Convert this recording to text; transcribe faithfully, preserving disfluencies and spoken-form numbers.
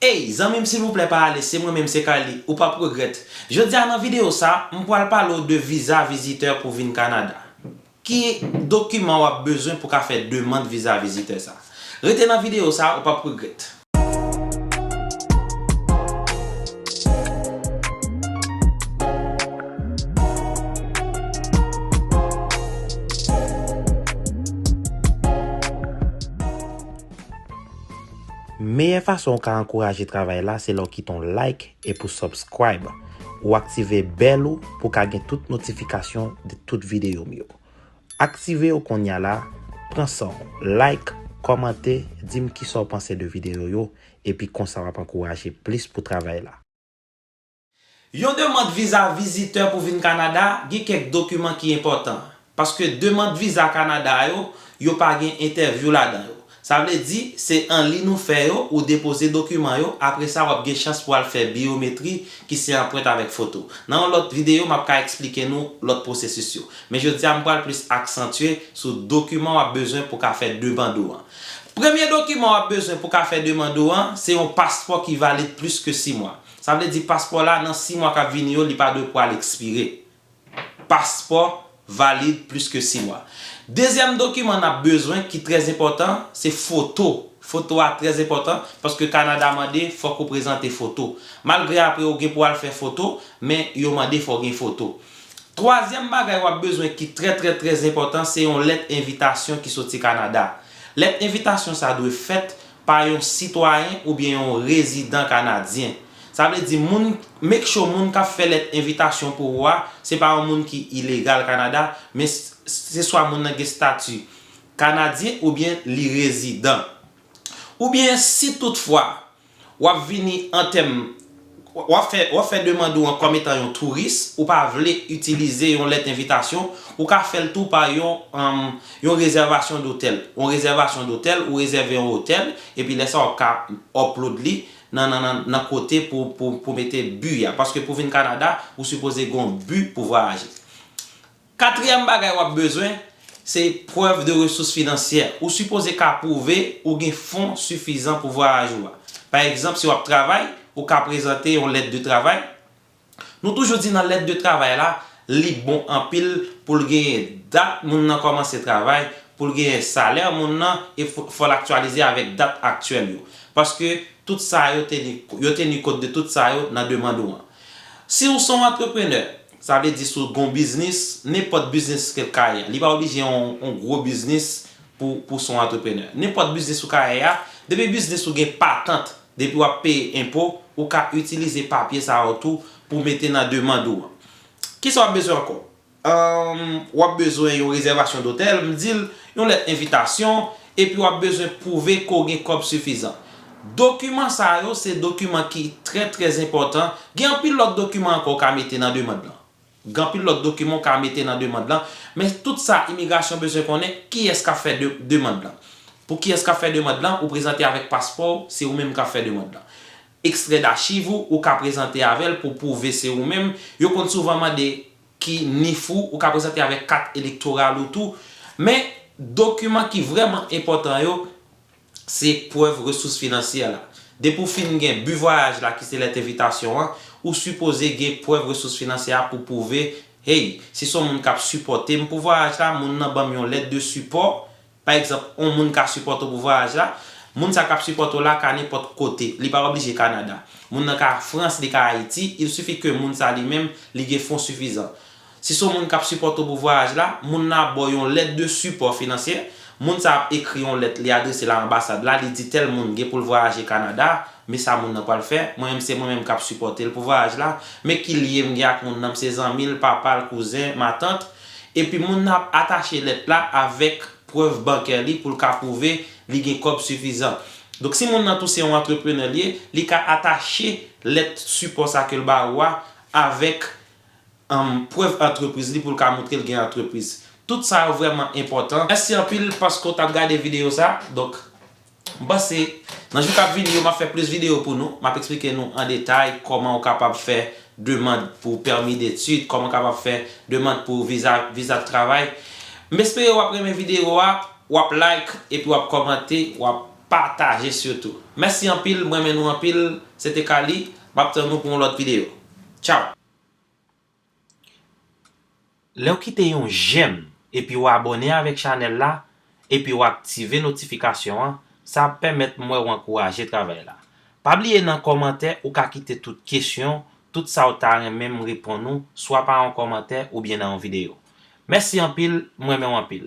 Ey, zanmi m, silvouplè pa ale, se mwen menm, se Carly, ou p ap regrèt. Jodi a nan videyo sa, m pral pale w de viza vizitè pou vin Kanada. Ki dokiman w ap bezwen pou ka fè demann viza vizitè sa? Rete nan videyo sa, ou p ap regrèt. Meyè fason w ka ankouraje travay la se lè w kite yon like epi w subscribe. Ou aktive bèl ou pou w ka gen tout notifikasyon de tout videyo m yo. Aktive yo kounye a la, pran san w, like, kòmante, di m kisa w panse de videyo yo, epi konsa w ap ankouraje plis pou travay la. Yon demann viza vizitè pou vin Kanada gen kèk dokiman ki enpòtan. Paske demann viza Kanada yo, yo pa gen entèvyou ladan yo. Sa vle di, se an liy nou fè yo, ou depoze dokiman yo, apre sa w ap gen chans pou al fè biyometri, ki se anprent avèk foto. Nan yon lòt videyo, m ap ka eksplike nou lòt pwosesis yo. Men jodi a, m pral plis aksantye sou dokiman w ap bezwen pou ka fè demann ou an. Premye dokiman w ap bezwen pou ka fè demann ou an, se yon paspò ki valid plis ke sis mwa. Sa vle di paspò la nan sis mwa k ap vini yo, li pa dwe pral ekspire. Paspò valid plis ke sis mwa. Dezyèm dokiman n ap bezwen ki trè enpòtan, se foto. Foto a trè enpòtan paske Kanada mande fòk ou prezante foto. Malgre apre ou gen pou al fè foto, men yo mande fò w gen foto. Twazyèm bagay w ap bezwen ki trè, trè, trè enpòtan, se yon lèt envitasyon ki soti Kanada. Lèt envitasyon sa dwe fèt pa yon sitwayen oubyen yon rezidan kanadyen. Sa vle di moun, make sure moun k ap fè lèt envitasyon pou ou a, se pa yon moun ki ilegal Kanada, men s-, se swa moun nan gen estati kanadyen oubyen li rezidan. Oubyen si toutfwa w ap vini an tèm, w ap fè, w ap fè demann ou an kòm etan yon touris, ou pa vle itilize yon lèt envitasyon, ou ka fè l tou pa yon, um, yon rezèvasyon dotèl. Yon rezèvasyon dotèl, ou rezève yon otèl, epi lè sa w ap ka upload li nan, nan, nan, nan kote pou, pou, pou mete bi a. Paske pou vin Kanada, ou sipoze gen yon bi pou vwayaje. Katriyèm bagay w ap bezwen, se prèv de resous finansyè. Ou sipoze ka pwouve ou gen fon sifizan pou vwayaj ou a. Pa egzanp, si w ap travay, ou ka prezante yon lèt de travay. Nou toujou di nan lèt de travay la, li bon anpil pou l genyen dat moun nan kòmanse travay, pou l genyen salè moun nan, e fò, fò l aktyalize avèk dat aktyèl yo. Paske tout sa yo teni, yo teni kont de tout sa yo nan demann ou an. Si w se yon antreprenè, sa vle di si w gen yon biznis, nenpòt biznis ke l ka ye a. Li pa oblije yon, yon gwo biznis pou, pou w se yon antreprenè. Nenpòt biznis ou ka ye a, depi biznis ou gen patant, depi w ap peye enpo, ou ka itilize papye sa yo tou pou w mete nan demann ou an. Kisa w ap bezwen ankò? Ahn, w ap bezwen yon rezèvasyon dotèl, m di l, yon lèt envitasyon, epi w ap bezwen pwouve ke w gen kòb sifizan. Dokiman sa yo se dokiman ki trè, trè enpòtan. Gen anpil lòt dokiman ankò w ka mete nan demann lan. Gen anpil lòt dokiman w ka mete nan demann lan. Men tout sa imigrasyon bezwen konnen kiyès k ap fè de-, demann lan. Pou kiyès k ap fè demann lan, ou prezante avèk paspò w, se ou menm k ap fè demann lan. Ekstrè dachiv ou, ou ka prezante avè l pou pwouve se ou menm. Yo konn souvan mande ki nif ou, ou ka prezante avèk kat elektoral ou tou. Men, dokiman ki vrèman enpòtan yo, se prèv resous finansyè la. Depi w fin gen bi vwayaj la, ki se lèt envitasyon an, ou sipoze gen prèv resous finansyè a pou pwouve, hey, si se yon moun k ap sipòte m pou vwayaj la, moun nan ban m yon lèt de sipò, pa egzanp, yon moun ka sipòte w pou vwayaj la, moun sa k ap sipòte w la ka nenpòt kote, li pa oblije Kanada. Moun nan ka Frans, li ka Ayiti, il suffit ke moun sa li menm, li gen fon sifizan. Si se yon moun k ap sipòte w pou vwayaj la, moun nan ap ba w yon lèt de sipò finansyè. Moun sa ap ekri yon lèt, li adrese l a anbasad la, li di tèl moun gen pou l vwayaje Kanada, men sa moun nan pral fè, mwen menm se mwen menm k ap sipòte l pou vwayaj la, men ki lye m gen ak moun nan, m se zanmi l, papa l, kouzen, matant, epi moun nan ap atache lèt la avèk prèv bankè li pou l ka pwouve li gen kòb sifizan. Donk, si moun nan tou se yon antreprenè li ye, li ka atache lèt sipò sa ke l ba ou a avèk, um, prèv antrepriz li pou l ka montre l gen antrepriz. Tout sa yo vrèman enpòtan. Mèsi anpil paske w t ap gade videyo sa. Donk, m panse, nan jou k ap vini yo, m ap fè plis videyo pou nou. M ap eksplike nou an detay kòman w kapab fè demann pou pèmi detid, kòman w kapab fè demann pou viza, viza de travay. M espere w ap renmen videyo a, w ap like, epi w ap kòmante, w ap pataje sitou. Mèsi anpil, mwen renmen nou anpil. Se te Kali, m ap tann nou pou yon lòt videyo. Tchao! Lè w kite yon jèm epi w abòne avèk chanèl la, epi w aktive notifikasyon an, sa ap pèmèt mwen w ankouraje travay la. Pa bliye nan kòmantè ou ka kite tout kesyon, tout sa w ta renmen m reponn ou, swa pa yon kòmantè oubyen nan yon videyo. Mèsi anpil, mwen renmen w anpil.